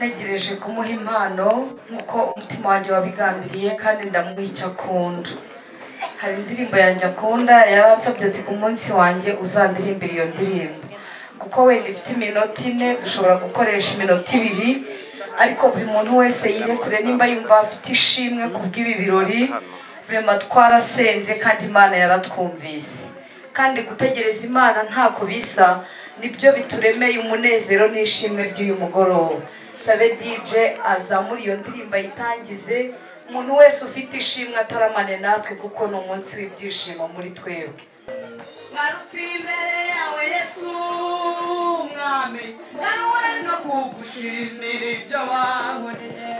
Ntegereje kumuha impano nkuko umutima wanjye wabigambiriye kandi ndamuha icyo akunda. Hari indirimbo yanjye akunda, yaransabye ati ku munsi wanjye uzandirimbira iyo ndirimbo. Kuko wenda ifite iminota 4, dushobora gukoresha iminota 2, ariko buri muntu wese yirekure nimba yumva afite ishimwe kubw'ibi birori. Vraiment twarasenze kandi Imana yaratwumvise. Kandi gutegereza Imana ntako bisa, nibyo bituremeye umunezero n'ishimwe ry'uyu mugoroba. Nsabe DJ azamura iyo ndirimbo ayitangize, umuntu wese ufite ishimwe ataramane natwe kuko ni umunsi w'ibyishimo muri twebwe. Ngarutse imbere yawe Yesu mwami, nawe no kugushimira ibyo wankoreye,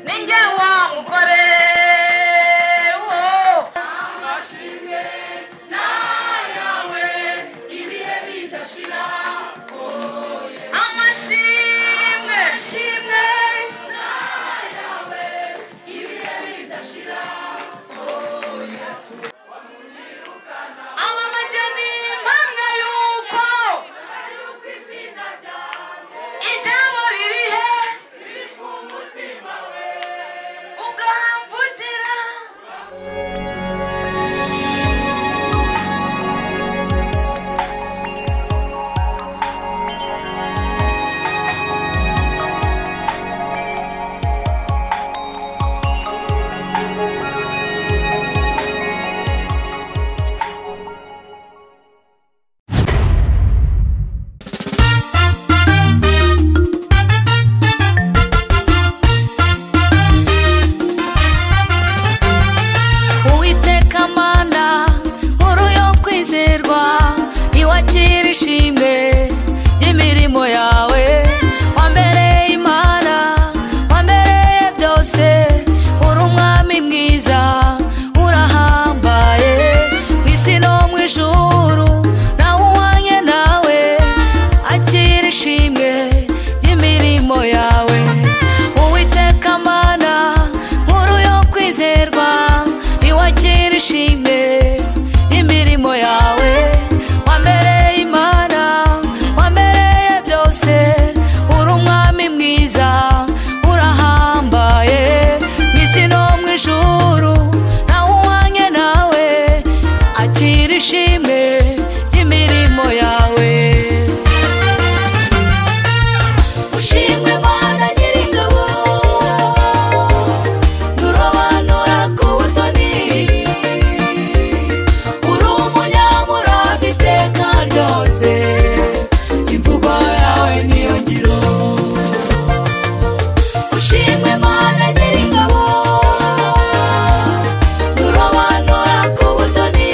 ninjye wa mugore amashimwe nayawe ibihe bidashira, amashimwe shimwe nayawe ibihe bidashira, oh Yesu. Aba bageni impamya yuko ijambo ririhe ugamvugira. Uwiteka Mana nkuru yo kwizerwa, iwakira ishimwe ry'imirimo yawe. Wambereye Imana, wambereye byose, uri umwami mwiza, urahambaye mu isi no mu ijuru, nawe uhwanye nawe. Akira ishimwe ry'imirimo yawe. Uwiteka Mana nkuru yo kwizerwa, iwakira ishimwe imirimo yawe. Wambereye Imana, wambereye byose, uri umwami mwiza, urahambaye mu isi no mu ijuru, nawe uhwanye nawe. Akira ishimwe ry'imirimo yawe. Ushimwe Mana Nyiringabo, nturobanura ku butoni, uri umunyamurava iteka ryose, imvugo yawe niyo ngiro. Ushimwe Mana Nyiringabo, nturobanura ku butoni,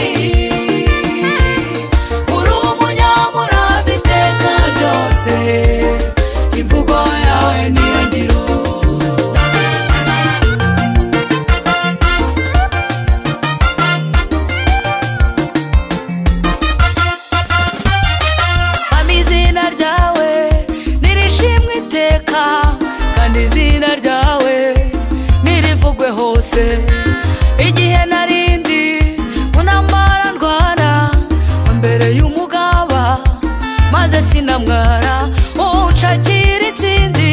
uri umunyamurava iteka ryose, imvugo yawe niyo ngiro. Mama, izina ryawe nirishimwe iteka, kandi izina ryawe nirivugwe hose. Igihe narindi mu ntambara ndwana, mbere y'umugaba maze sinamwara, unshakira intsinzi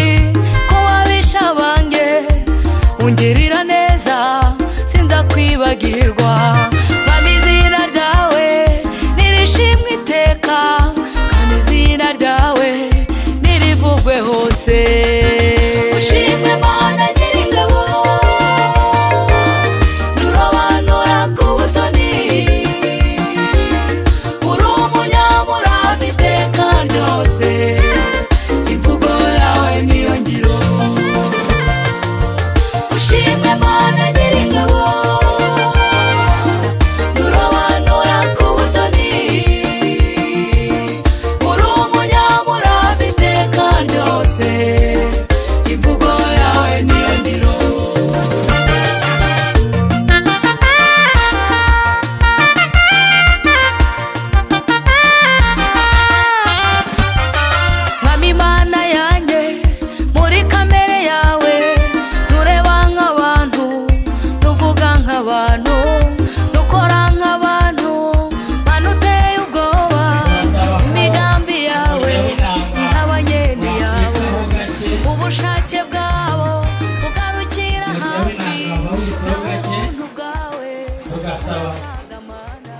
Ubushake bwabo bugarukira hafi, naho ubuntu bwawe tugasaba burasagamana.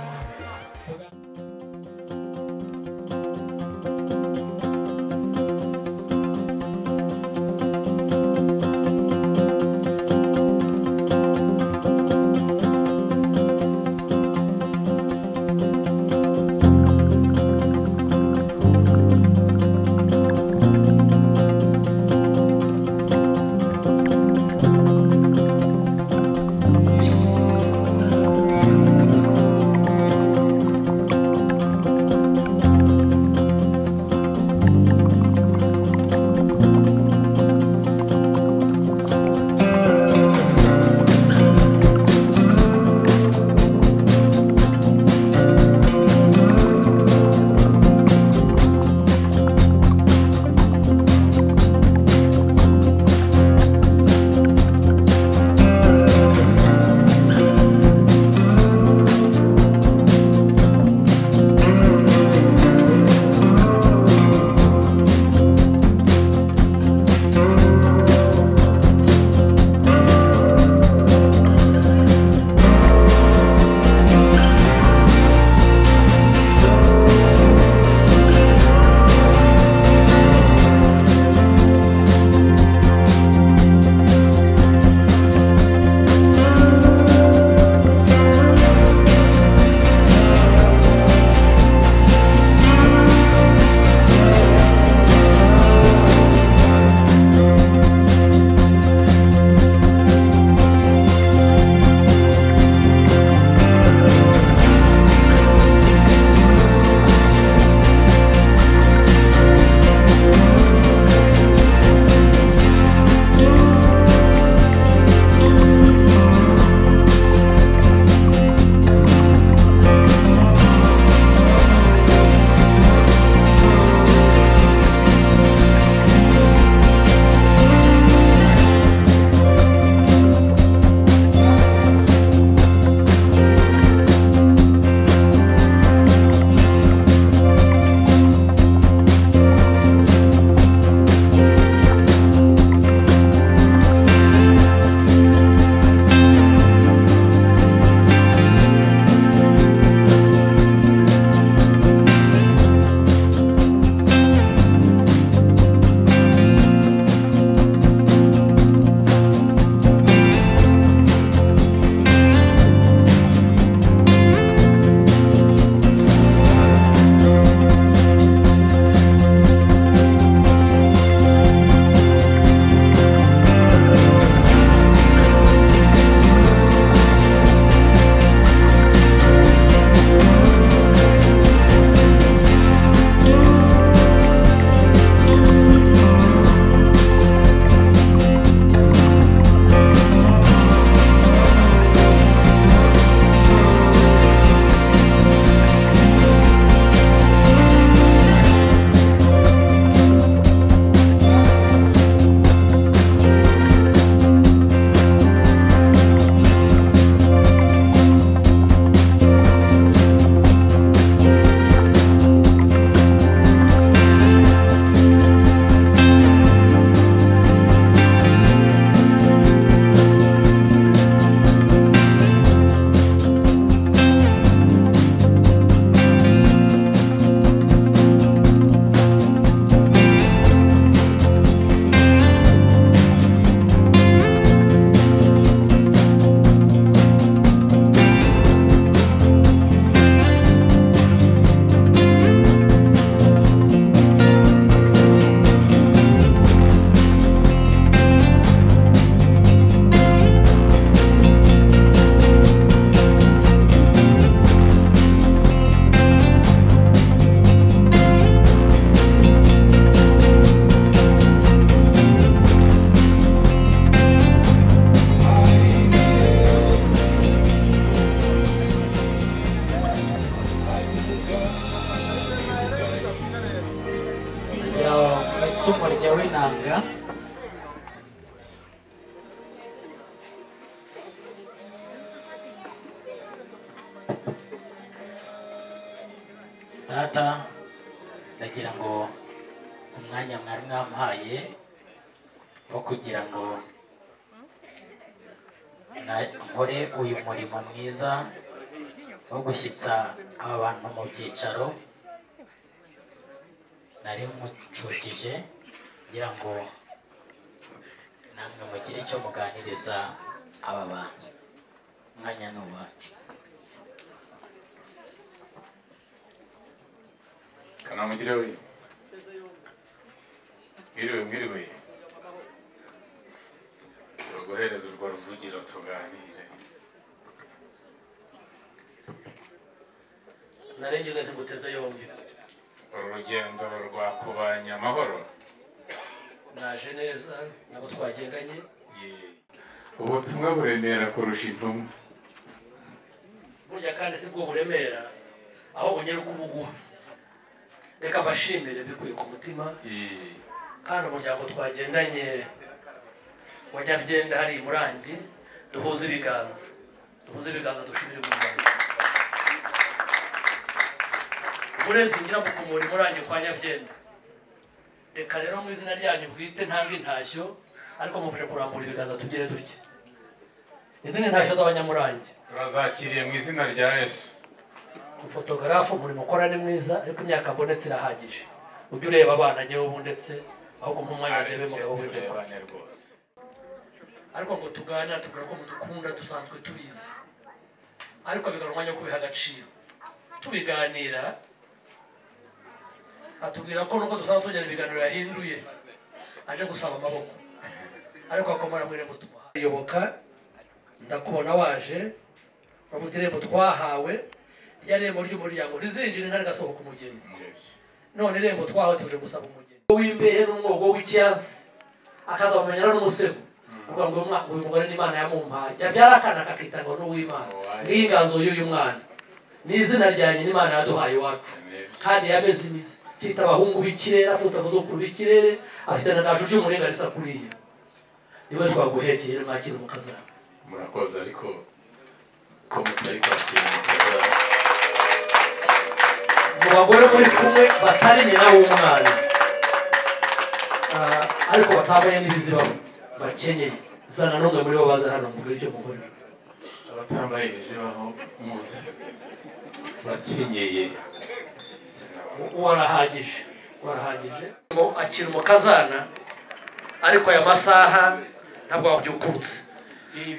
Umurya w'inanga data, ndagira ngo umwanya mwari mwampaye wo kugira ngo nkore uyu murimo mwiza wo gushyitsa aba bantu mu byicaro. Nari mucukije kugira ngo namwe mugire icyo muganiriza aba bantu. Umwanya ni uwacu. Kanamugire we, mwiriwe mwiriwe, turaguhereza urwo ruvugiro tuganire. Narengeze ntiguteze yombi. Uru rugendo rwakubanye amahoro. Naje neza nabo twagendanye. Ubutumwa buremera kurusha intumwa. Burya kandi si bwo buremera, aho bunyera uko ubuguha. Reka mbashimire bikuye ku mutima. Kandi umuryango twagendanye wa Nyabyenda hari Murangi, duhuze ibiganza, duhuze ibiganza dushimire umuryango. Burezi ngira gukomora Murangi kwa Nyabyenda. Reka rero mu izina ryanyu bwite ntanga intashyo, ariko mufashe kurambura ibiganza tugere dutya. Izindi ntashyo z'abanyamurangi turazakiriye mu izina rya Yesu. Umufotogarafu umurimo ukora ni mwiza, ariko imyaka mbonetse irahagije. Ujye ureba abana njyewe ubu ndetse ahubwo mu mwanya ndebe mugabo w'indeko. Ariko ngo tuganira tubwira ko mudukunda dusanzwe tubizi, ariko bigara umwanya wo kubiha agaciro. Tubiganira atubwira ko nubwo dusanzwe tugera ibiganiro yahinduye aje gusaba amaboko, ariko akomora mu irembo tumuhaye. Yoboka ndakubona waje bavuga irembo twahawe, rya rembo ry'umuryango rizinjira inka rigasohoka umugeni. None irembo twahawe tuje gusaba umugeni w'imbehe n'umwogo w'icyansi, akaza bamenyera n'umusego avuga ngo uyu mugore n'Imana yamumpaye, yabyara akana akakita ngo n'uw'Imana. N'inganzo y'uyu mwana ni izina rya nyina Imana yaduhaye iwacu, kandi yameze imizi. Afite abahungu b'ikirere, afite abazukuru b'ikirere, afite na gaju ry'umuringa risa kuriya. Niwe twaguhekeye mwakira umukazana. Murakoze, ariko ko mutari kwakira umukazana. Mu bagore muri kumwe batari nyina w'umwana, ariko batambaye n'ibizibaho, bakenyeye, zana n'umwe muri bo baze hano mubwire icyo mukorera. Abatambaye ibizibaho muze bakenyeye. Warahagije, warahagije. Ngo akira umukazana, ariko aya masaha ntabwo wabyukurutse.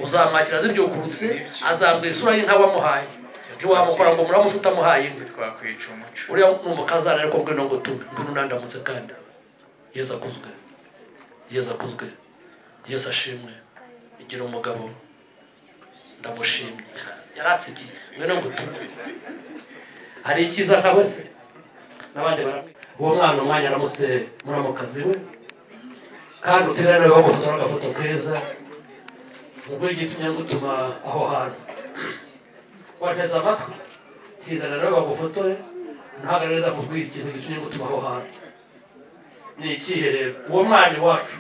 Uzamwakira azibyukurutse, azambwa isura y'inka wamuhaye. Ntiwamukora ngo muramutse utamuhaye inka. Twakwica umuco. Uriya ni umukazana, ariko ngwino ngo tume, ngwino unandamutse kandi. Yesu akuzwe, Yesu akuzwe, Yesu ashimwe. Igira umugabo, ndamushimye. Yaratsigiye, ngwino ngo tume. Hari icyiza nka se n'abandi baramwe. Uwo mwana umwanya aramutse muramukazi we, kandi uterane bagufotora agafoto keza. Ubwo igitumye ngutuma aho hantu wanteze amatwi, tindana nawe bagufotore, ntagaragaza kubwira ikintu gitumye ngutuma aho hantu. Ni ikihe rero? Uwo mwana iwacu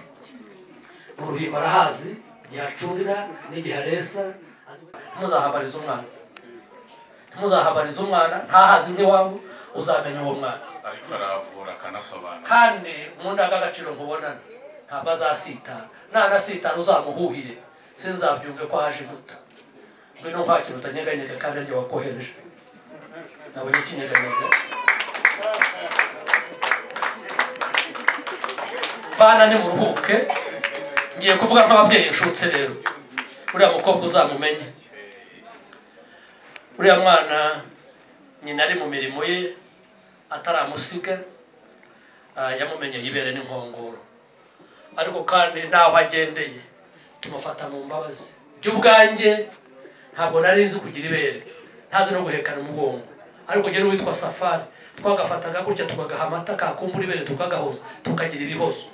mu Ruhimba arahazi, igihe acundira n'igihe aresa. Ntimuzahabarize umwana, ntimuzahabarize umwana, ntahazi n'iwabo, uzamenya uwo mwana. Ariko aravura akanasobanura. Kandi mu ndangagaciro nkubonana ntabwo azasitara, nanasitara uzamuhuhire, sinzabyumve ko haje inkuta. Ngwino nkwakira utanyeganyega kandi aryo wakohereje. Nabonye ikinyeganyega. Bana nimuruhuke, ngiye kuvuga nk'ababyeyi nshutse rero. Uriya mukobwa uzamumenye. Uriya mwana nyina ari mu mirimo ye ataramusiga, yamumenye yibere n'inkongoro. Ariko kandi naho agendeye tumufata mu mbabazi. By'ubwanjye ntabwo nari nzi kugira ibere, ntazi no guhekana umugongo. Ariko njye n'uwitwa Safari twagafataga gutya tukagaha amata kakumbura ibere tukagahoza tukagira ibihozo.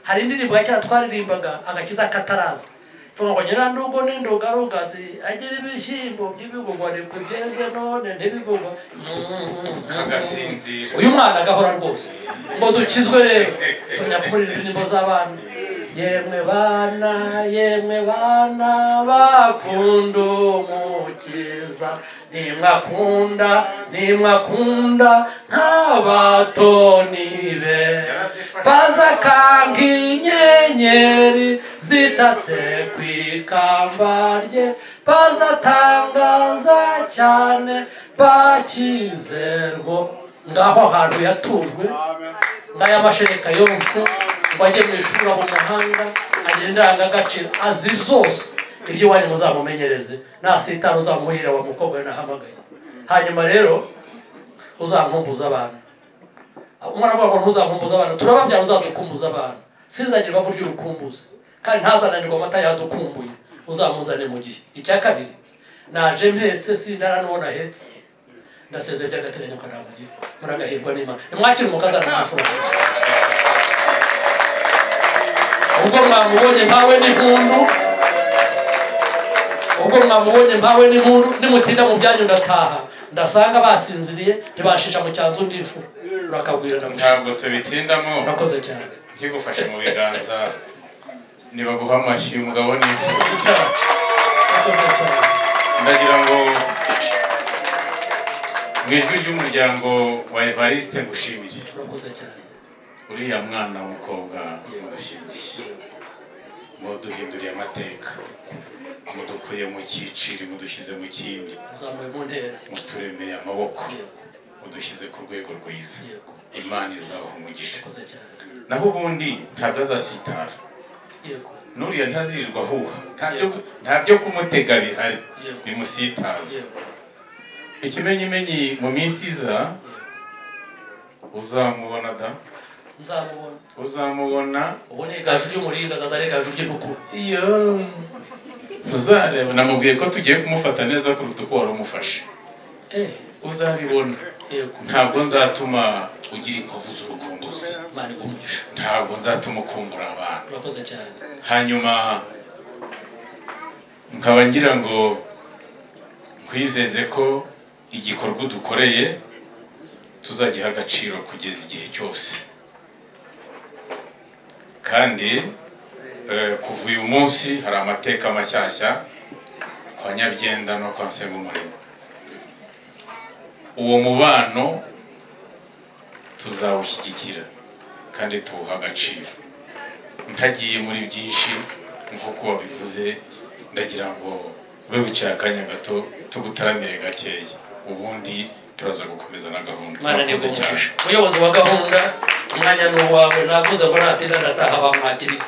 Hari indirimbo ya kera twaririmbaga agakiza kataraza, ivuga ngo nyirandugo n'indugarugazi agira ibishyimbo by'ibigogwa ariko byeze none ntibivugwa. Kagasinzira. Uyu mwana agahora rwose ngo dukizwe rero, tumenya kumuririmba indirimbo z'abana. Yemwe bana, yemwe bana bakunda Umukiza, nimwakunda, nimwakunda nk'abatoni be, bazakanga inyenyeri zitatse ku ikamba rye, bazatangaza cyane bakizerwa. Ngaho ahantu yatujwe ngaya amashereka yonse, ngo ajye mu ishuri abo muhanga, agira indangagaciro, azi zose. Ibyo iwanyu muzamumenyereze, nasitara uzamuhira wa mukobwa nahamagaye. Hanyuma rero uzankumbuza abantu. Umwana avuga ngo ntuzankumbuze abana, turababyara uzadukumbuza abana. Sinzagira ibavu ry'urukumbuzi, kandi ntazananirwe amata yadukumbuye, uzamuzane mu gihe. Icya kabiri, naje mpetse sindara n'uwo nahetse, ndasezeye by'agateganyo kanamugira. Muragahirwa n'Imana. Nimwakire umukazana mwafura. Ubwo mwamubonye mpawe n'impundu, ubwo mwamubonye mpawe n'impundu, nimutinda mu byanyu ndataha, ndasanga basinziriye, ntibashisha mu cyanzu ndifu. Urakagwira ndagushima. Ntabwo tubitindamo. Urakoze cyane. Nkigufashe mu biganza, nibaguha amashyi umugabo n'ifu. Urakoze cyane. Ndagira ngo mu ijwi ry'umuryango wa Evariste ngushimire. Urakoze cyane. Uriya mwana w'umukobwa mudushingiye, muduhinduriye amateka, mudukuye mu cyiciro, mudushyize mu kindi, uzamuye mu ntera, muturemeye amaboko, mudushyize ku rwego rwiza. Imana izabaha umugisha. Naho ubundi ntabwo azasitara. Nuriya ntazirirwa ahuha, nta byo kumutega bihari bimusitaza. Ikimenyimenyi mu minsi iza uzamubona da, nzamubona, uzamubona. Ubu ni igaju ry'umuringa, azaza ari igaju ry'intukuru. Iyo uzareba, namubwiye ko tugiye kumufata neza kuruta uko wari umufashe. Uzabibona. Ntabwo nzatuma ugira inkovu z'urukumbuzi, ntabwo nzatuma ukumbura abantu. Urakoze cyane. Hanyuma nkaba ngira ngo nkwizeze ko igikorwa udukoreye tuzagiha agaciro kugeza igihe cyose. Kandi kuva uyu munsi hari amateka mashyashya kwa Nyabyenda no kwa Nsengumuremyi. Uwo mubano tuzawushyigikira kandi tuwuha agaciro. Ntagiye muri byinshi nk'uko wabivuze, ndagira ngo ube wicaye akanya gato tugutaramire gakeya, ubundi turaza gukomeza na gahunda. Murakoze cyane. Umuyobozi wa gahunda, umwanya ni uwawe. Navuze ngo natinda ndataha bamwakiriye.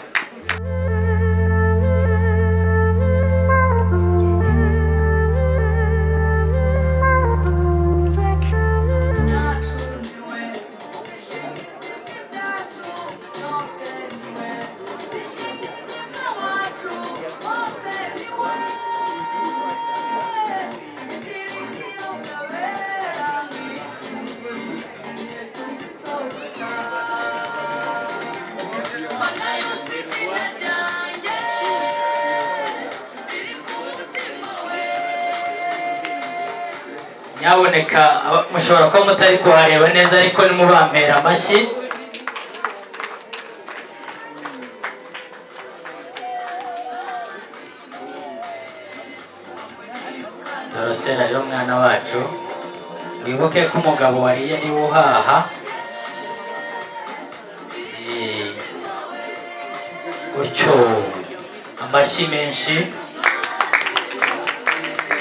Nyaboneka mushobora kuba mutari kuhareba neza, ariko nimubampera amashyi. Dorosera rero mwana wacu, wibuke ko umugabo wariye niwe uhaha. Utyo amashyi menshi.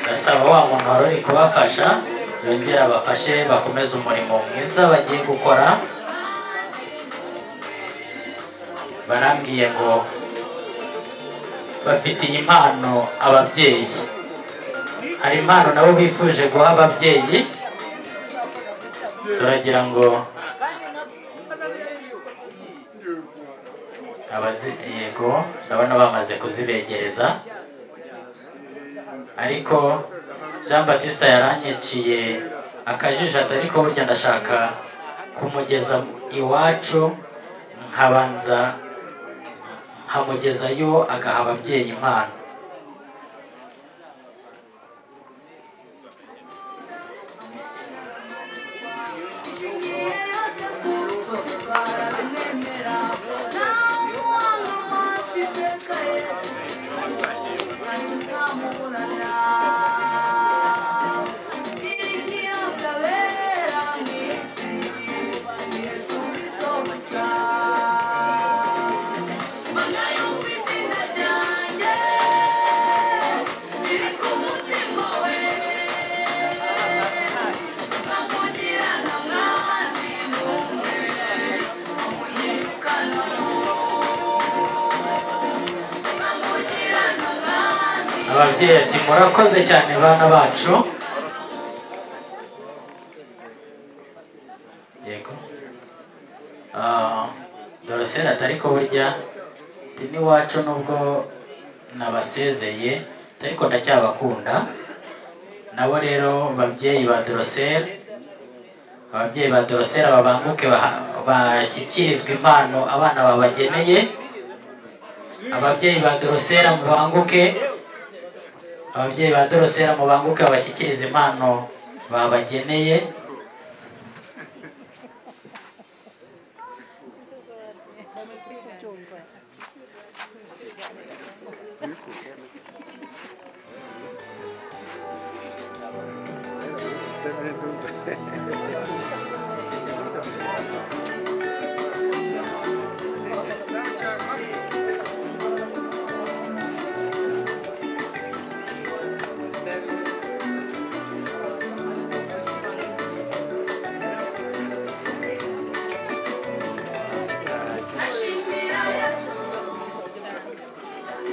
Ndasaba wa muntu wari uri kubafasha yongera abafashe bakomeze umurimo mwiza bagiye gukora. Barambwiye ngo bafitiye impano ababyeyi, hari impano nabo bifuje guha ababyeyi. Turagira ngo yego ndabona bamaze kuzibegereza, ariko Jean Baptiste yaranyiciye akajisho, ariko burya ndashaka kumugeza iwacu nkabanza nkamugezayo agaha ababyeyi impano. Ababyeyi ati murakoze cyane bana bacu. Yego. Dorosera atari ko burya n'iwacu nubwo nabasezeye ariko ndacyabakunda. Nabo rero babyeyi ba Dorosera, ababyeyi ba Dorosera babanguke bashyikirizwe impano abana babageneye. Ababyeyi ba Dorosera mubanguke, ababyeyi ba Dorosera mubanguke babashyikirize impano babageneye.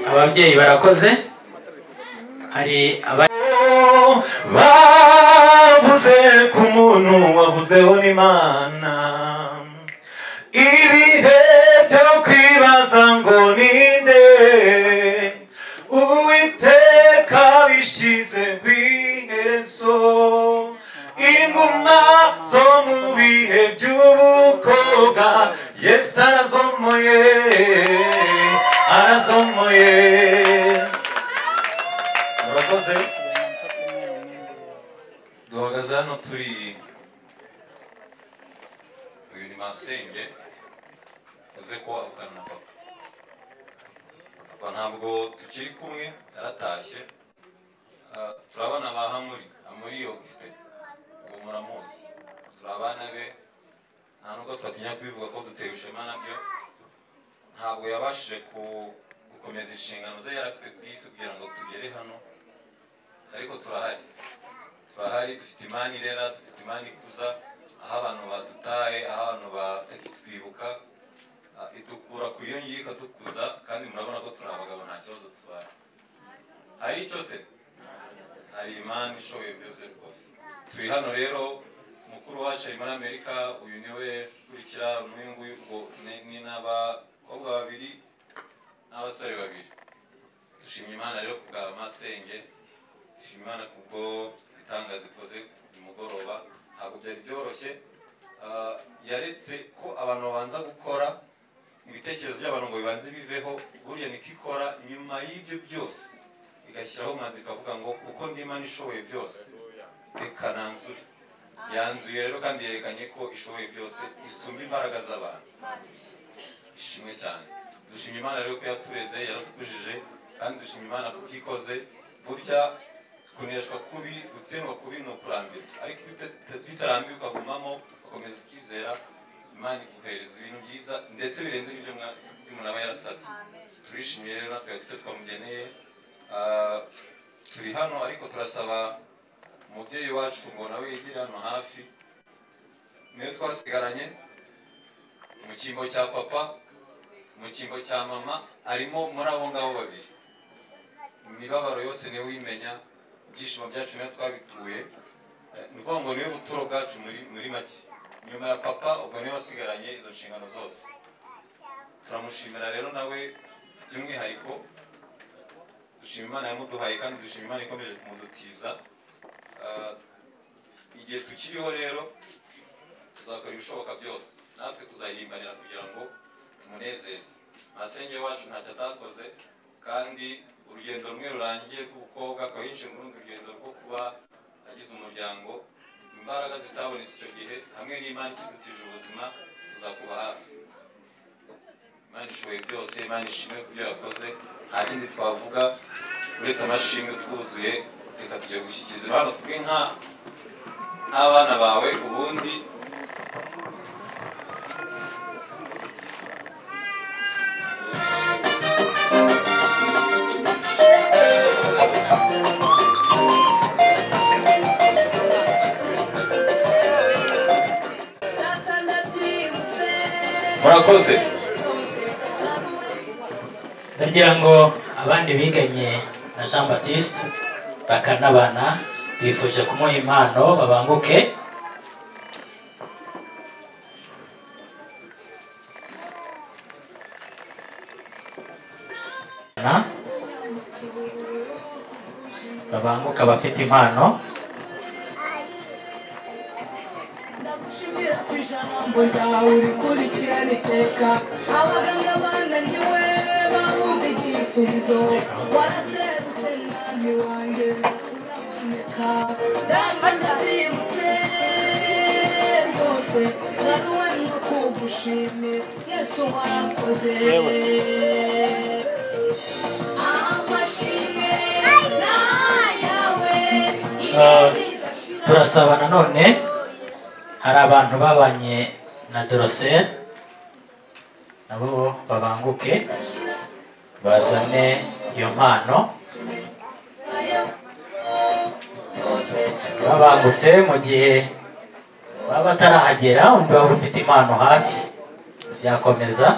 Ababyeyi barakoze. Hari bavuze ku muntu wavuzweho n'Imana, ibihe byo kwibaza ngo ninde, Uwiteka bishyize ku iherezo, inguma zo mu bihe by'ubukobwa Yesu arazomoye, arazomoye. Murakoze. Duhagaze hano turi, uyu ni Masenge, uvuze ko avugana na papa. Papa ntabwo tukiri kumwe, yaratashye. Turabana ba Hamuri, Hamuri Augustin, uwo muramuzi. Turabana be, nta nubwo twatinya kubivuga ko dutewe ishema nabyo. Ntabwo yabashije gukomeza inshingano ze yari afite ku isi kugira ngo tugere hano, ariko turahari. Turahari, dufite Imana irera, dufite Imana ikuza, aho abantu badutaye, aho abantu batakitwibuka, idukura ku iyo ngiyo ikadukuza, kandi murabona ko turi abagabo nta kibazo tubaye. Hari icyo se? Hari Imana ishoboye byose rwose. Turi hano rero, mukuru wacu ari muri Amerika, uyu niwe ukurikira n'uyu nguyu, ubwo ni n'abakobwa babiri n'abasore babiri. Dushimye Imana rero kubwa Masenge, dushimye Imana kubwo ibitangaza ikoze ku mugoroba. Ntabwo byari byoroshye, yaretse ko abantu babanza gukora ibitekerezo by'abantu ngo bibanze biveho, buriya niko ikora. Nyuma y'ibyo byose igashyiraho umwanzuro ikavuga ngo kuko ndi Imana ishoboye byose, reka nanzure. Yanzuye rero kandi yerekanye ko ishoboye byose, isumba imbaraga z'abantu. Ishimwe cyane. Dushimye Imana rero ko yatureze, yaratukujije, kandi dushimye Imana kubyo ikoze. Burya kuneshwa kubi, gutsindwa kubi ni ukurambirwa, ariko iyo utarambiwe ukagumamo ugakomeza ukizera, Imana iguhereza ibintu byiza ndetse birenze n'ibyo umuntu aba yarasabye. Turishimye rero natwe icyo twamugeneye. Turi hano ariko turasaba umubyeyi wacu ngo nawe yegere hano hafi, niwe twasigaranye mu cyimbo cya papa, mu cyimbo cya mama, arimo muri abo ngabo babiri. Imibabaro yose niwe uyimenya, ibyishimo byacu niwe twabituye, ni ukuvuga ngo niwe buturo bwacu muri make. Nyuma ya papa ubwo niwe wasigaranye izo nshingano zose. Turamushimira rero nawe by'umwihariko, dushima Imana yamuduhaye kandi dushima Imana ikomeje kumudutiza. Igihe tukiriho rero tuzakora ibishoboka byose, natwe tuzayirimbanira kugira ngo tumunezeze. Masenge wacu ntacyo atakoze, kandi urugendo rumwe rurangiye rw'ubukobwa akaba yinjiye mu rundi rugendo rwo kuba agize umuryango. Imbaraga zitabonetse icyo gihe hamwe n'Imana ikidutije ubuzima, tuzakuba hafi. Imana ishoboye byose, Imana ishimwe ku byo yakoze. Nta kindi twavuga uretse amashimwe twuzuye. Reka tujye gushyikiriza impano twe nk'abana bawe, ubundi murakoze. Ndagira ngo abandi biganye na Jean Baptiste bakanabana, bifuje kumuha impano babanguke. Babanguka bafite impano. Ndagushimira ku ijambo ryawe urikurikirana iteka, abaganga bananiwe babuze igisubizo, waraserutse mwami wanjye uraboneka, data ndabyibutse rwose naruwe no kugushimira Yesu warakoze. Amashimwe nayawe. Turasaba nanone hari abantu babanye na Dorosel nabo babanguke bazane iyo mpano. Babangutse mu gihe baba batarahagera, undi waba ufite impano hafi byakomeza.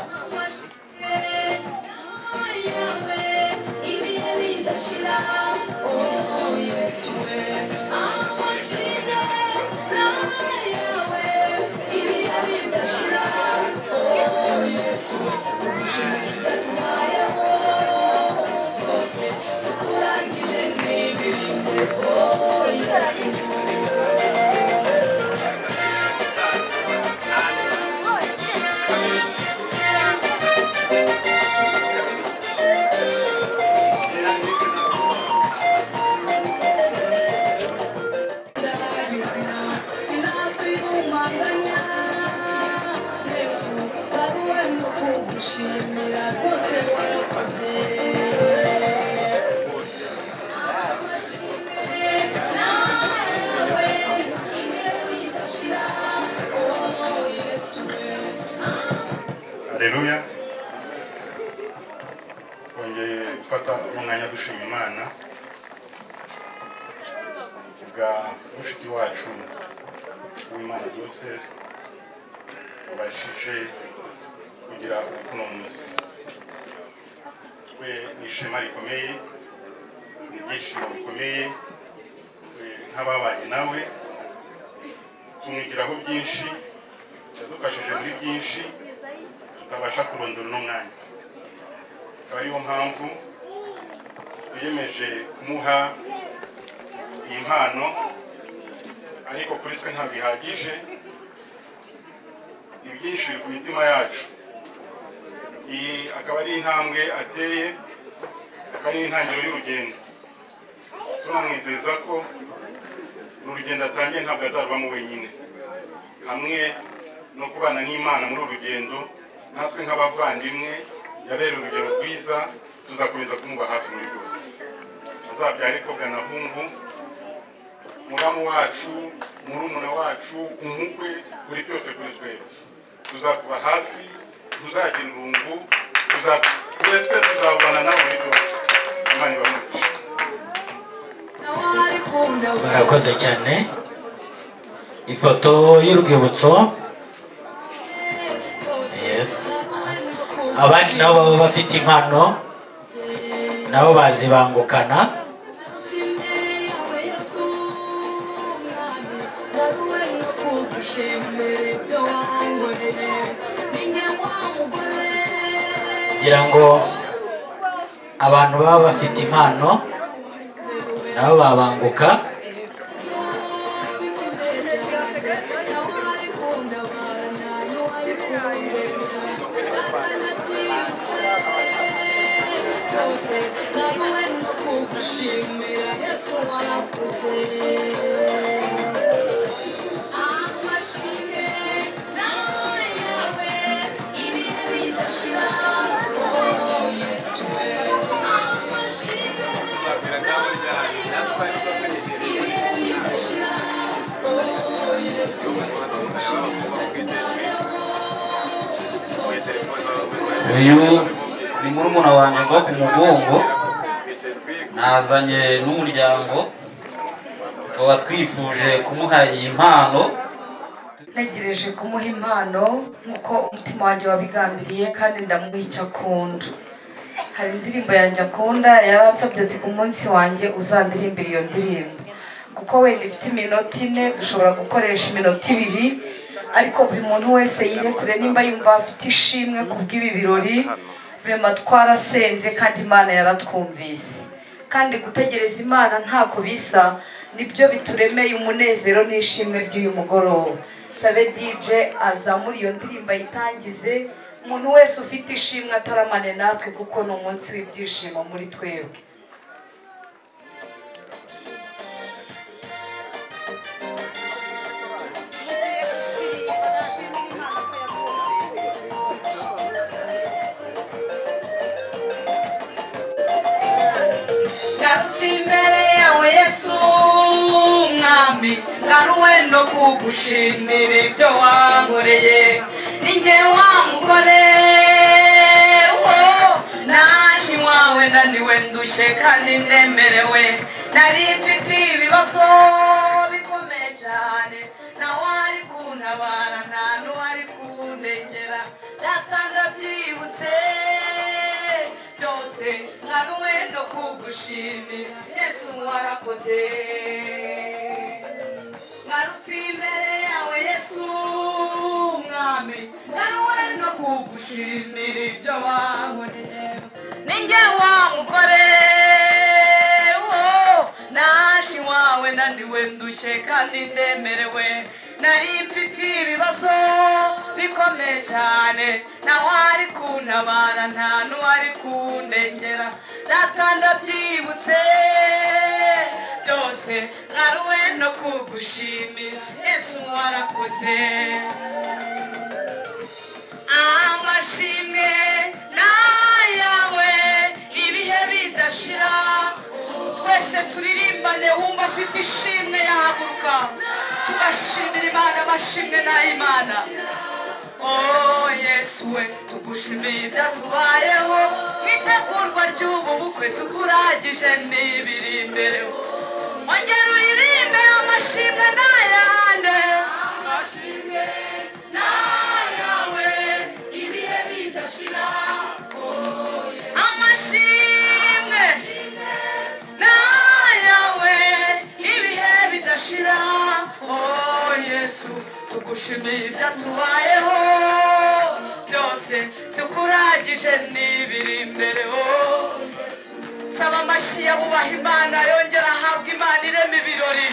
Haleluya. Twongeye gufata umwanya dushima Imana bwa mushiki wacu w'Imana Dorcel wabashije kugira uno munsi. Twe ni ishema rikomeye, ni ibyishimo bikomeye nk'ababanye nawe, tumwigiraho byinshi, yadufashije muri byinshi tutabasha kurondora uno mwanya. Akaba ariyo mpamvu twiyemeje kumuha iyi mpano, ariko kuri twe ntabwo ihagije, ibyinshi biri ku mitima yacu. Iyi akaba ari intambwe ateye, akaba ari intangiriro y'urugendo. Turamwizeza ko uru rugendo atangiye ntabwo azaruvamo wenyine, hamwe no kubana n'Imana muri uru rugendo, natwe nk'abavandimwe yabera urugero rwiza, tuzakomeza kumuba hafi muri byose. Azabyare kobwa na hungu, muramu wacu, murumuna wacu, umukwe, kuri byose kuri twebwe. Tuzakuba hafi, tuzagira irungu, twese tuzabana nawe muri byose. Imana ibamugishe. Murakoze cyane. Ifoto y'urwibutso. Yes. Abandi nabo baba bafite impano nabo bazibangukana. Kugira ngo abantu baba bafite impano nabo babanguka. Uyu ni murumuna wanjye ngo ku mugongo, nazanye n'umuryango, tukaba twifuje kumuha iyi mpano. Ntegereje kumuha impano nk'uko umutima wanjye wabigambiriye, kandi ndamuha icyo akunda. Hari indirimbo yanjye akunda, yaransabye ati ku munsi wanjye uzandirimbira iyo ndirimbo, kuko wenda ifite iminota 4 dushobora gukoresha iminota 2, ariko buri muntu wese yirekure nimba yumva afite ishimwe kubw'ibi birori. Vraiment twarasenze kandi Imana yaratwumvise, kandi gutegereza Imana ntako bisa, nibyo bituremeye umunezero n'ishimwe ry'uyu mugoroba. Nsabe DJ azamura iyo ndirimbo ayitangize, umuntu wese ufite ishimwe ataramane natwe, kuko ni umunsi w'ibyishimo muri twebwe. Ngarutse imbere yawe Yesu mwami, ngaruwe no kugushimira ibyo wankoreye. Ninjye wa mugore naje iwawe naniwe ndushye kandi nemerewe, nari mfite ibibazo bikomeye cyane, nawe ari kuntabara nta n'uwari kundengera. Data ndabyibutse byose, ngaruwe no kugushimira Yesu warakoze. Ngarutse imbere yawe Yesu mwami, ngaruwe no kugushimira ibyo wankoreye. Ninjye wa mugore naje iwawe naniwe ndushye kandi ndemerewe, nari mfite ibibazo bikomeye cyane, nawe ari kuntabara nta n'uwari kundengera. Data ndabyibutse byose, ngaruwe no kugushimira Yesu warakoze. Amashimwe n'ayawe ibihe bidashira, twese turirimbane wumva afite ishimwe yahaguruka, tugashimira Imana. Amashimwe n'ay'Imana. Oh Yesu we, tugushimiye ibyatubayeho mu itegurwa ry'ubu bukwe, tukuragije n'ibiri imbere. Ongera uririmbe amashimwe n'ayande, amashimwe n'ayawe ibihe bidashira, amashimwe n'ayawe ibihe bidashira. Oh Yesu, tugushimiye ibyatubayeho byose, tukuragije n'ibiri imbere. Saba amashyi y'abubaha Imana yongera ahabwa Imana irema ibirori.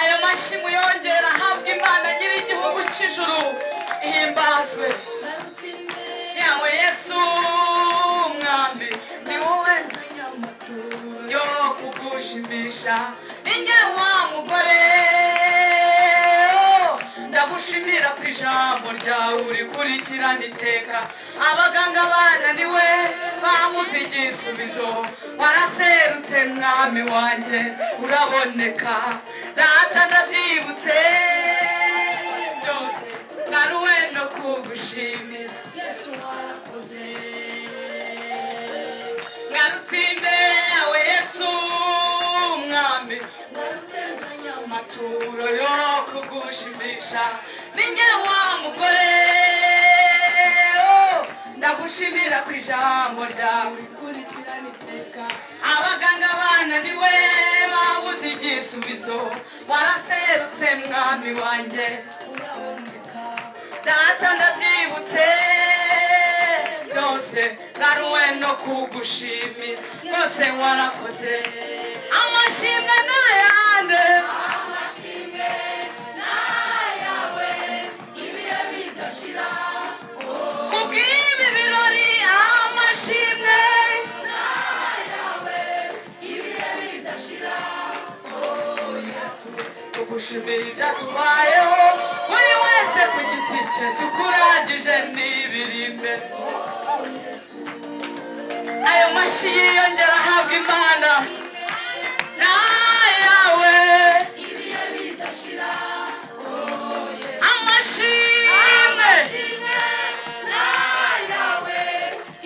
Ayo mashyi muyongera ahabwa Imana nyir'igihugu cy'ijuru, ihimbazwe yawe Yesu mwami, ni wowe yo kugushimisha. Ninjye wa mugore ndagushimira ku ijambo ryawe urikurikirana iteka. Abaganga bananiwe babuze igisubizo, waraserutse mwami wanjye uraboneka. Data ndabyibutse byose, ngaruwe no kugushimira Yesu warakoze. Ngarutse imbere yawe Yesu mwami, ngarutse nzanye amaturo yo kugushimisha. Ninjye wa mugore ndagushimira ku ijambo ryawe rikurikirana iteka. Abaganga bananiwe babuze igisubizo, waraserutse mwami wanjye uraboneka. Data ndabyibutse byose, ngaruwe no kugushimira rwose warakoze. Amashimwe n'ayande, amashimwe n'ayawe ibihe bidashira, kubw'ibi birori. Amashimwe n'ayawe ibihe bidashira, tugushimiye ibyatubayeho, buri wese ku giti cye tukuragije n'ibiri imbere. Ayo mashyi yiyongera ahabwa Imana n'ayawe ibihe bidashira, amashimwe n'ayawe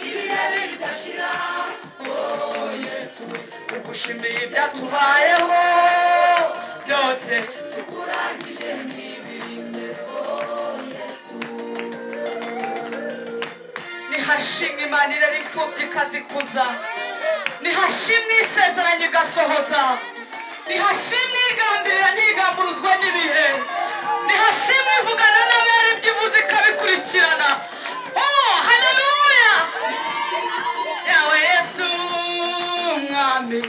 ibihe bidashira. Tugushimiye ibyatubayeho byose, tukuragije Tukuragije n'ibiri imbere, oh Yesu. Nihashimwe Imana irera imfubyi ikazikuza, nihashimwe isezeranye igasohoza, nihashimwe igambirira ntigamburuzwa n'ibihe, nihashimwe ivugana n'abera ibyo ivuze ikabikurikirana. Oh, haleluya! Yawe Yesu mwami,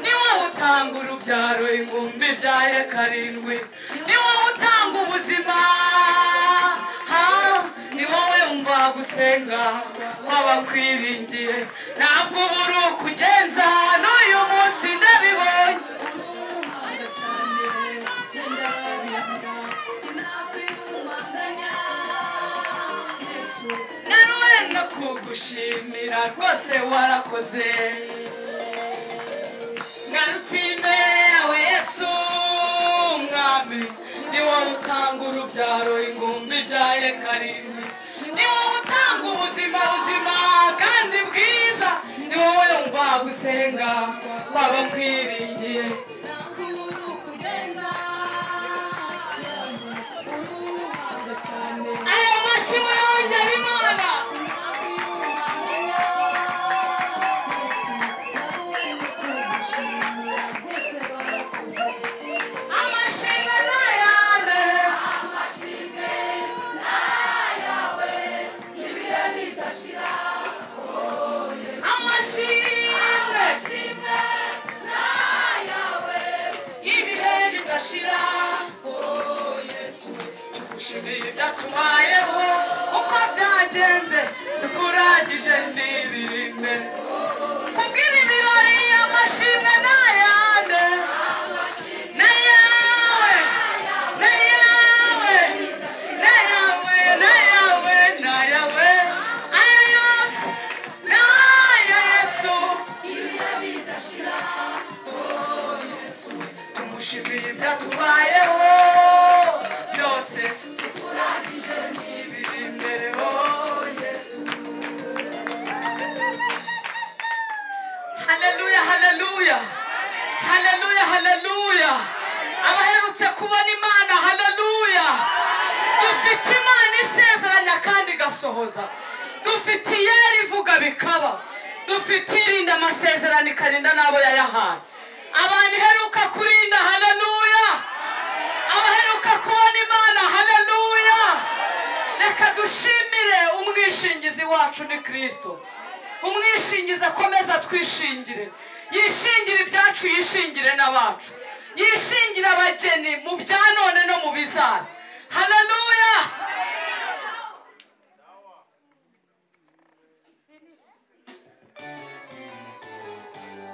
ni wowe utanga urubyaro ingumbi ibyaye karindwi, ni wowe utanga ubuzima, ni wowe wumva gusenga kw'abakwiringiye. Ntabwo ubura ukugenza, n'uyu munsi ndabibonye. Umuhanga cyane ndabinda, sinakwiyumanganya Yesu. Nawe no kugushimira rwose warakoze. Ngarutse imbere yawe Yesu mwami, ni wowe utanga urubyaro ingumbi ibyaye karindwi, ni wowe utanga ubuzima buzima kandi bwiza, ni wowe wumva gusenga kw'abakwiringiye. Ntabwo ubura ukugenza, umuhanga cyane. Aya mashimo yongera Imana. Sinakwiyumanganya Yesu, nawe no kugushimira rwose warakoze. Amashimwe n'ayande, Amashimwe n'ayawe ibihe bidashira, oh Yesu. Amashimwe, Amashimwe n'ayawe ibihe bidashira, oh Yesu. Tugushimiye ibyatubayeho uko byagenze, tukuragije n'ibiri imbere. Kubw'ibi birori amashimwe n'ayande, n'ayawe, n'ayawe, n'ayawe, n'ayawe, n'ayawe, aya yose n'aya Yesu. Ibihe bidashira, oh Yesu. Tumushimiye ibyatubayeho byose, Tukuragije n'ibiri imbere, oh Yesu. Haleluya, haleluya, haleluya, haleluya. Abaherutse kubona Imana, haleluya. Dufite Imana isezeranya kandi igasohoza, dufite iyera ivuga bikaba, dufite irinda amasezerano ikarinda n'abo yayahaye. Abantu iheruka kurinda, haleluya. Abaheruka kubona Imana, haleluya. Reka dushimire umwishingizi wacu ni Kristo. Umwishingizi akomeza twishingire, yishingire ibyacu, yishingire n'abacu, yishingire abageni mu bya none no mu bizaza. Haleluya.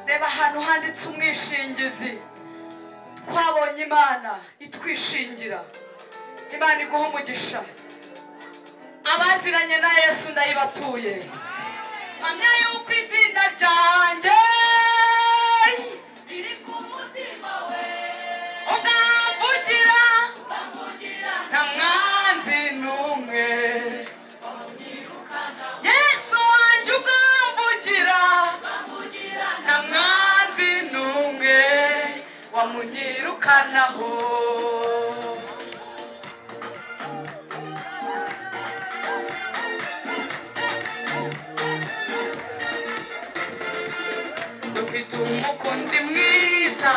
Reba ahantu handitse umwishingizi. Twabonye Imana itwishingira. Imana iguha umugisha. Abaziranye na Yesu ndayibatuye. Mpamya yuko izina ryanjye riri ku mutima we, ugamvugira, bamvugira nta mwanzi n'umwe. bamunyirukana, Yesu wanjye ugamvugira, bamvugira nta mwanzi n'umwe wamunyirukanaho. Dufite umukunzi mwiza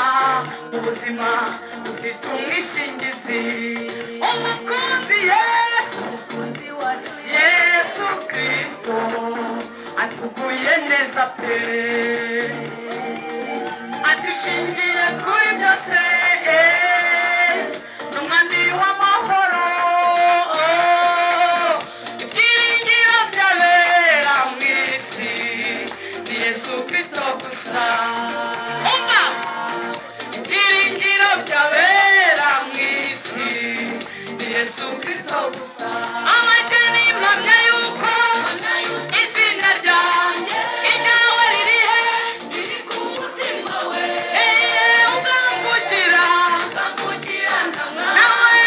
mu buzima, dufite umwishingizi, umukunzi Yesu, umukunzi wacu Yesu Kristo atuguye neza pe, adushingiye kuri byose, ni umwami w'amahoro, ibyiringiro by'abera mu isi ni Yesu Kristo gusa. Umva, ibyiringiro by'abera mu isi ni Yesu Kristo gusa. Abageni mpamya yuko izina ryanjye iryawe riri he? Riri ku mutima we, Ugamvugira, bamvugira nta nawe,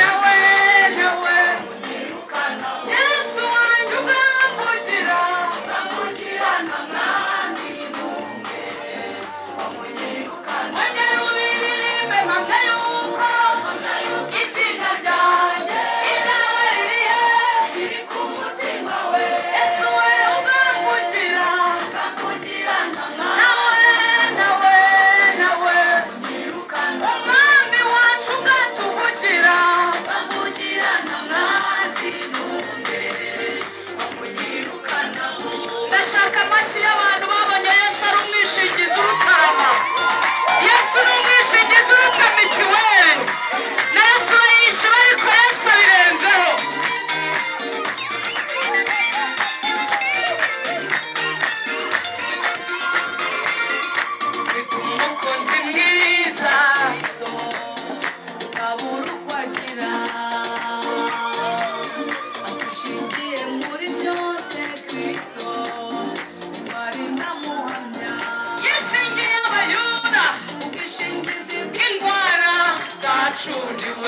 nawe, nawe, mwanyirukana, Yesu wanjye ugamvugira, bamvugira nta mwanzi n'umwe wamunyirukana. Ongera ubiririmbe, mpamya yuko Mpamya yuko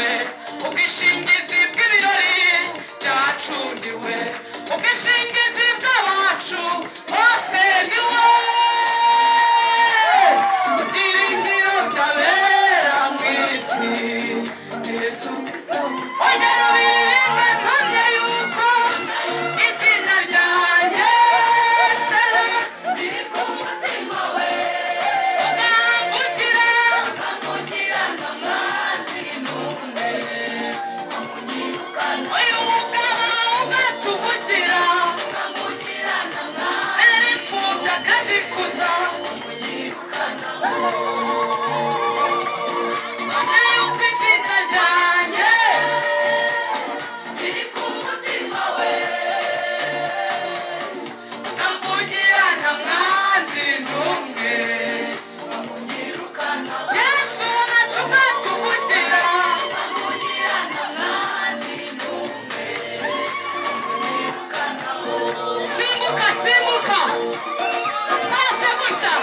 niwe, ubwishingizi bw'ibirori byacu niwe, ubwishingizi bw'abacu bose niwe. Ibyiringiro by'abera mu isi Yesu Kristo. Ongera uririmbe mpamya yuko izina ryanjye Stella riri ku mutima we. Ukamvugira, ukamvugira nta mwanzi n'umwe amunyirukana. Uyu mugabo ugatuvugira, ukamvugira nta mwanzi, rero imfubyi akazikuza amunyirukana. Mpamya yuko izina ryanjye riri ku mutima we, ukamvugira nta mwanzi n'umwe amunyirukana. Yesu wacu ugatuvugira, ukamvugira nta mwanzi n'umwe amunyirukana. Simbuka, simbuka twese gutya.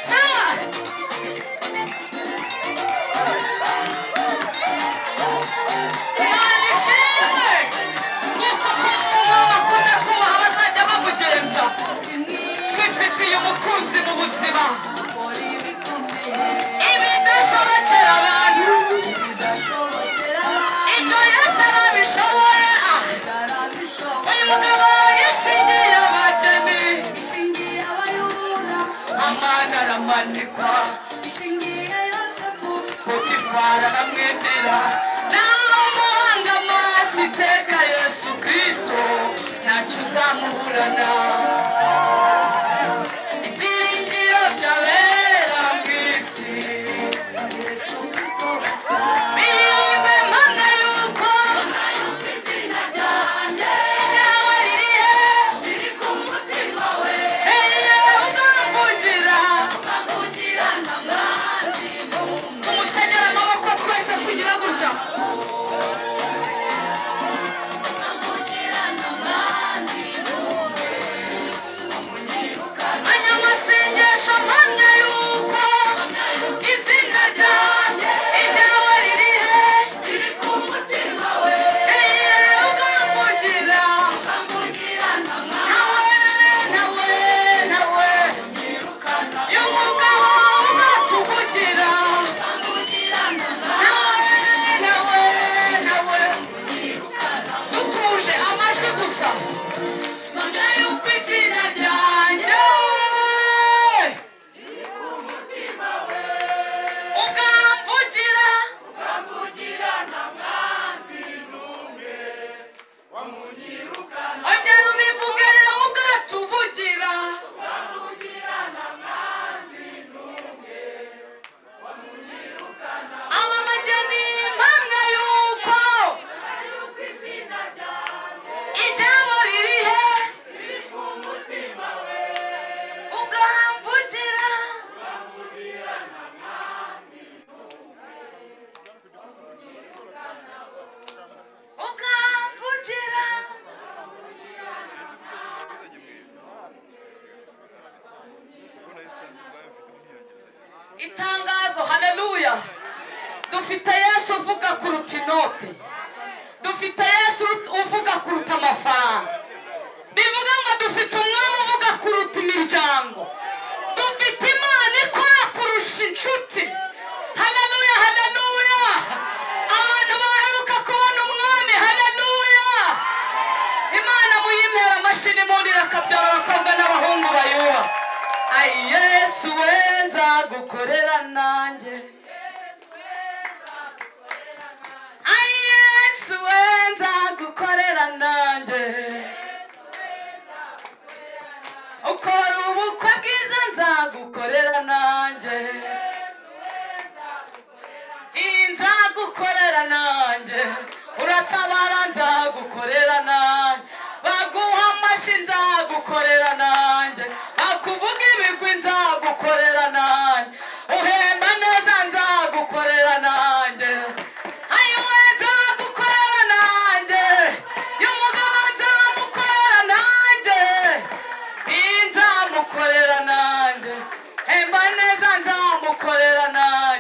Sawa. Imana ishimwe. Nguko uko umwami akunze kubaha bazajya bamugenza. Twifitiye umukunzi mu buzima. Ibidashobokera abantu, ibyo Yesu arabishoboye. Uyu mugabo yishingiye abageni, amana aramanikwa, Potifari aramwemera. Naho umuhanga amaso iteka Yesu Kristo ntacyo uzamuburana. Ibyiringiro by'abera mu isi Yesu Kristo gusa. Biririmbe mpamya yuko izina ryanjye ryawe riri he, riri ku mutima we. Ukamvugira, ukamvugira nta mwanzi n'umwe. Tumutegere amaboko twese tugira gutya. Ukamvugira nta mwanzi n'umwe amunyirukana. Anyamasengesho mpamya yuko izina ryanjye iryawe riri he, riri ku mutima we. Ukamvugira, ukamvugira nta mwanzi, nawe, nawe, nawe. Uyu mugabo ugatuvugira, nawe, nawe, nawe. Dutuje amajwi gusa. Mpamya yuko izina ryanjye ukamvugira, ongera ubivuge ugatuvugira. Aba bageni mpamya yuko iryabo riri he, ukamvugira. Ukamvugira. Itangazo, haleluya. Dufite Yesu uvuga kuruta inote, dufite Yesu uvuga kuruta amafaranga, bivuga ngo dufite umwami uvuga kuruta imiryango, dufite Imana ikora kurusha inshuti. Haleluya, haleluya. Abantu baheruka kubona umwami, haleluya. Imana muyimpera amashyi n'impundu, akabyara abakobwa n'abahungu bayuba. Ai Yesu we nzagukorera nanjye, ai Yesu we nzagukorera nanjye, ukora ubukwe bwiza nzagukorera nanjye, nzagukorera nanjye, uratabara nzagukorera nanjye, baguha amashyi nzagukorera nanjye, bakuvuga ibigwi nzagukorera nanjye, uhemba neza nzagukorera nanjye, ayiwe nzagukorera nanjye, y'umugabo nzamukorera nanjye, nzamukorera nanjye, hemba neza nzamukorera nanjye.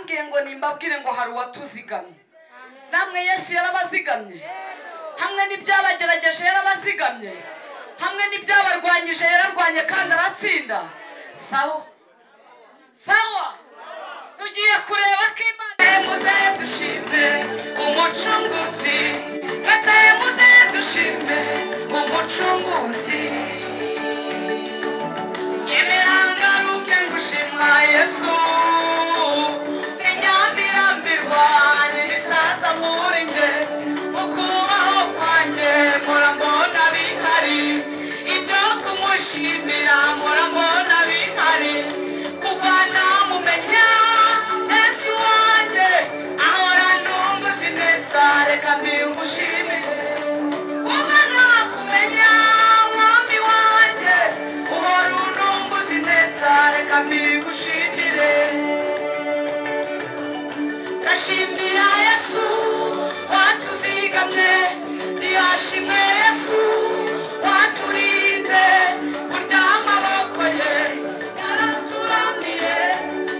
Barambwiye ngo nimbabwire ngo hari uwatuzigamye. Namwe Yesu yarabazigamye. Hamwe n'ibyabagerageje yarabazigamye. Hamwe n'ibyabarwanyije yararwanye kandi aratsinda. Sawa sawa, tugiye kureba ko Imana. Muze dushime umucunguzi, ndetse muze dushime umucunguzi. Imirangaruke ngushima Yesu, sinyambirambirwa n'ibisaza muri nge. Mu kubaho kwanjye mpora mbona bihari, ibyo kumushimira mpora mbona bihari. Kuva namumenya Yesu wanjye ahora nunguzi neza, reka mbimushimire. Kuva nakumenya mwami wanjye uhora ununguzi neza, reka mbigushimire. Ndashimira Yesu watuzigamye, niyashimwe Yesu waturinze. Burya amaboko ye yaraturamiye,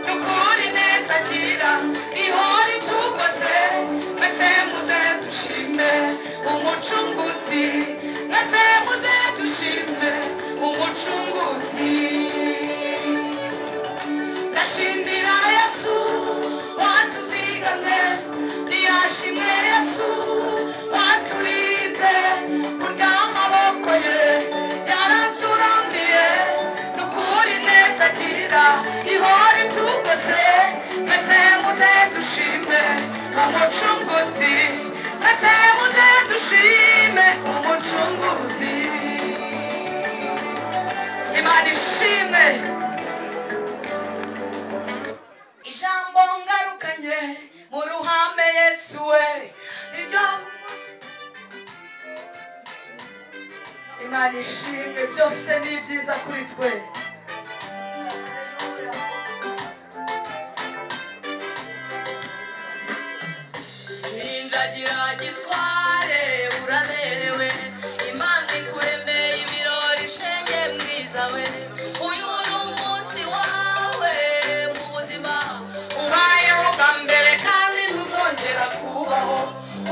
nukuri neza agira ihora itugose. Mwese muze dushime umucunguzi, mwese muze dushime umucunguzi. Ndashimira Yesu watuzigamye, niyashimwe Yesu waturinze. Burya amaboko ye yaraturamiye, nukuri neza agira ihora itugose. Mwese muze dushime umucunguzi, mwese muze dushime umucunguzi. Imana ishimwe. Ijambo ngarukanye mu ruhame Yesu we, ibyo Imana ishimwe, byose ni byiza kuri twe. Ninjagira gitware uraberewe, Imana ikuremeye ibirori shenge mwiza we. Uyu ni umunsi wawe mu buzima, ubayeho bwa mbere kandi ntuzongera kubaho.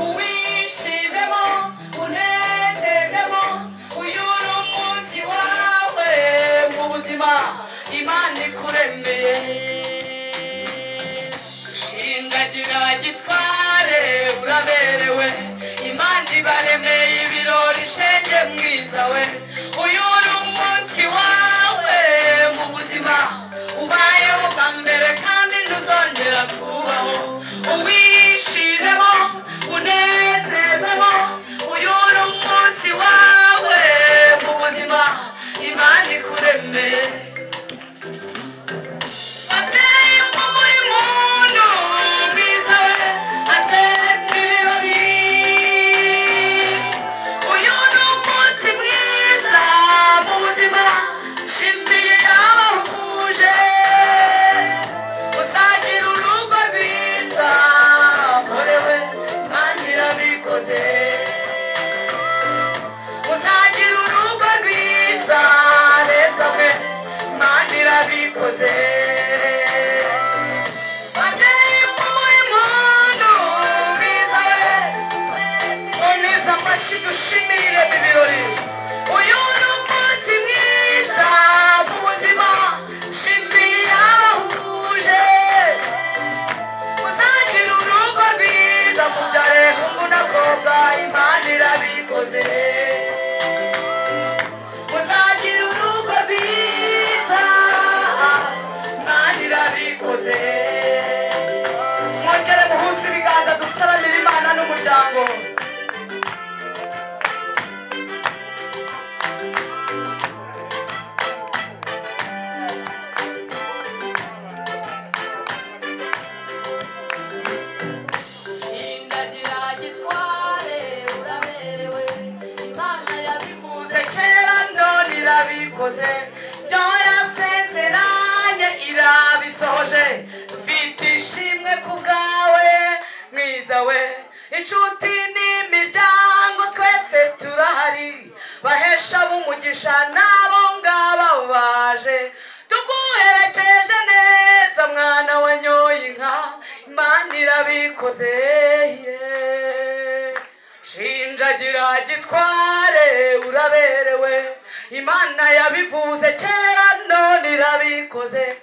Uwishimemo unezeremo, uyu ni umunsi wawe mu buzima, Imana ikuremeye. Shingagira gitware uraberewe, Imana ibaremeye ibirori shenge mwiza we. Uyu ni umunsi wawe mu buzima, ubayeho bwa mbere kandi ntuzongera kubaho. Uwishimemo unezerwemo, uyu ni umunsi wawe mu buzima, Imana ikuremeye. Ateye umuntu mwiza we, atetse ibirori. Uyu ni umunsi mwiza mu buzima, nshimiye abahuje. Uzagira urugo rwiza mporewe, Imana irabikoze. Uzagira urugo rwiza neza we, Imana irabikoze. Babyeyi umuntu mwiza we, twese amashyi dushimire ibirori. Uyu ni umunsi mwiza mu buzima, nshimiye abahuje. Uzagira urugo rwiza mubyare hungu n'akobwa, Imana irabikoze. Uzagira urugo rwiza, Imana irabikoze. Mwongere muhuze ibiganza dutaramire Imana n'umuryango. Indagira gitware uraberewe, Imana yabivuze kera none irabikoze. Byo yasezeranye irabisohoje. Dufite ishimwe ku bwawe mwiza we, inshuti n'imiryango twese turahari. Bahesha b'umugisha n'abo ngaba baje, tuguherekeje neza mwana wanyoye inka. irabikoze. Shinjagira gitware uraberewe, Imana yabivuze kera none irabikoze.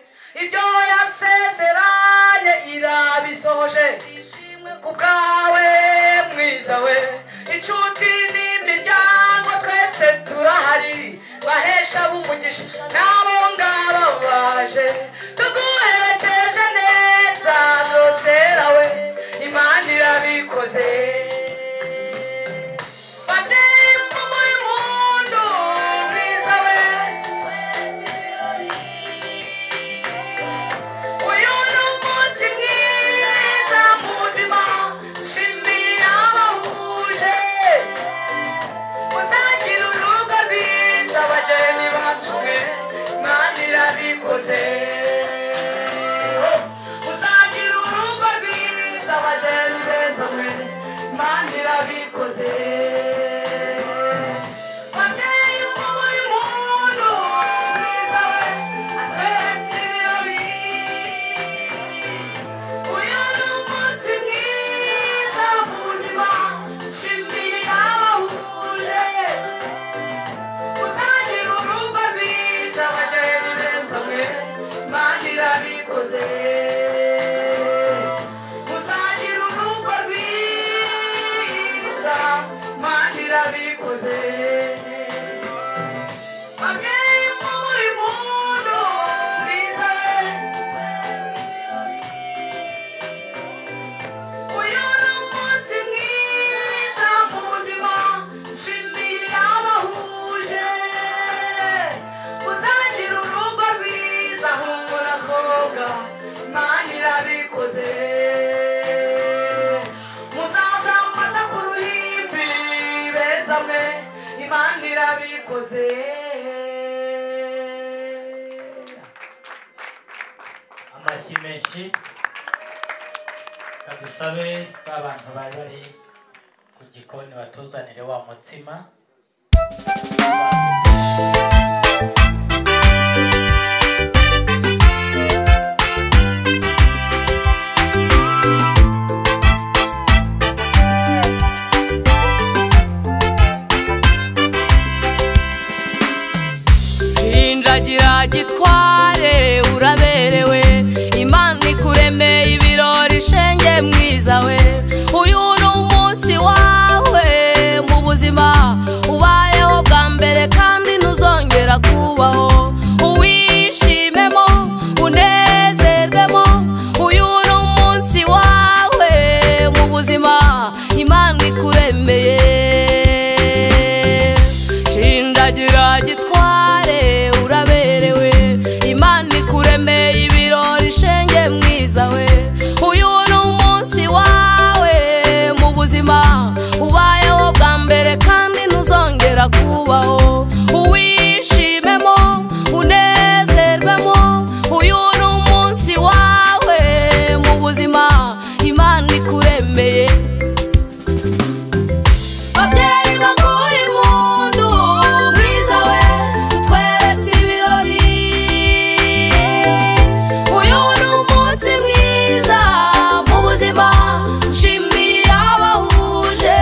Ibyo yasezeranye irabisohoje. Ishimwe ku bwawe mwiza we, inshuti n'imiryango twese turahari, bahesha b'umugisha n'abo ngabo baje tuguherekeje neza rwose we, Imana irabikoze. Babyeyi muri mundu mwiza we, uyu ni umunsi mwiza mu buzima, nshimiye abahuje, muzagira urugo rwiza abageni bacu mwe, Imana irabikoze. Muzagira urugo rwiza abageni beza mwe, Imana irabikoze. Babyeyi muri mundu mwiza we, atweretse ibirori. Uyu ni umunsi mwiza mu buzima, nshimiye abahuje, muzagira urugo rwiza abageni beza mwe, Imana irabikoze. Muzagira urugo rwiza, Imana irabikoze. Babyeyi muri mundu mwiza we, uyu ni umunsi mwiza mu buzima, nshimiye abahuje, muzagira urugo rwiza hungu na kobwa, Imana irabikoze. Muzaza amata ku ruhimbi beza mwe, Imana irabikoze. Amashyi menshi kadusabe ba bantu bari bari ku gikoni batuzanire wa mutsima. Shinjagira gitware uraberewe, Imana ikuremeye ibirori shenge mwiza we. Uyu ni umunsi wawe mu buzima, ubayeho bwa mbere kandi ntuzongera kubaho. Uwishimemo unezerwemo, uyu ni umunsi wawe mu buzima, Imana ikuremeye. Shinjagira gitware uraberewe, Imana ikuremeye ibirori shenge mwiza we. Uyu ni umunsi wawe mu buzima, ubayeho bwa mbere kandi ntuzongera kubaho. Uwishimemo unezerwemo, uyu ni umunsi wawe mu buzima, Imana ikuremeye. Babyeyi baguha impundu mwiza we, utweretse ibirori. Uyu ni umunsi mwiza mu buzima, nshimiye abahuje,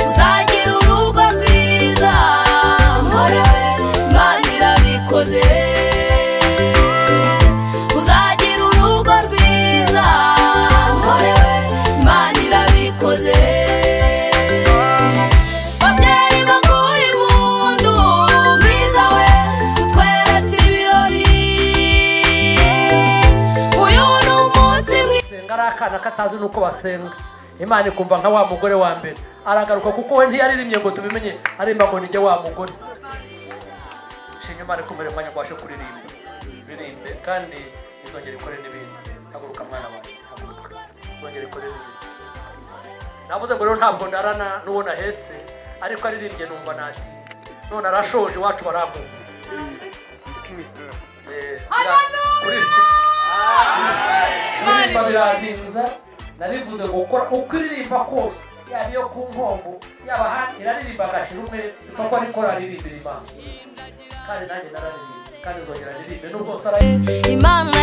uzagira urugo rwiza mpore we, Imana irabikoze. Uzagira urugo rwiza mpore we, Imana irabikoze. Babyeyi baguha impundu mwiza we, utweretse ibirori. Uyu ni umunsi mwiza. Senga ari akana katazi nuko basenga, Imana ikumva nka wa mugore wa mbere aragaruka, kuko we ntiyaririmbye ngo tubimenye, arimba ngo nijye wa mugore. Shimye Imana ikumvira umwanya ngo ubashe kuririmba, birimbe kandi izongera ikore n'ibindi. Haguruka mwana wanjye, haguruka, izongera ikore n'ibindi. Navuze ngo rero ntabwo ndarana n'uwo nahetse, ariko aririmbye numva nati none arashoje iwacu barampunga. Kuririmba birantinza, narivuze ngo gukora uko iririmba kose, yaba iyo ku nkombo, yaba ahandi, iraririmba agashira umwe, ipfa ko ariko araririmbira Imana. Kandi nanjye nararirimba, kandi nzongera ndirimbe nubwo nsara. Imana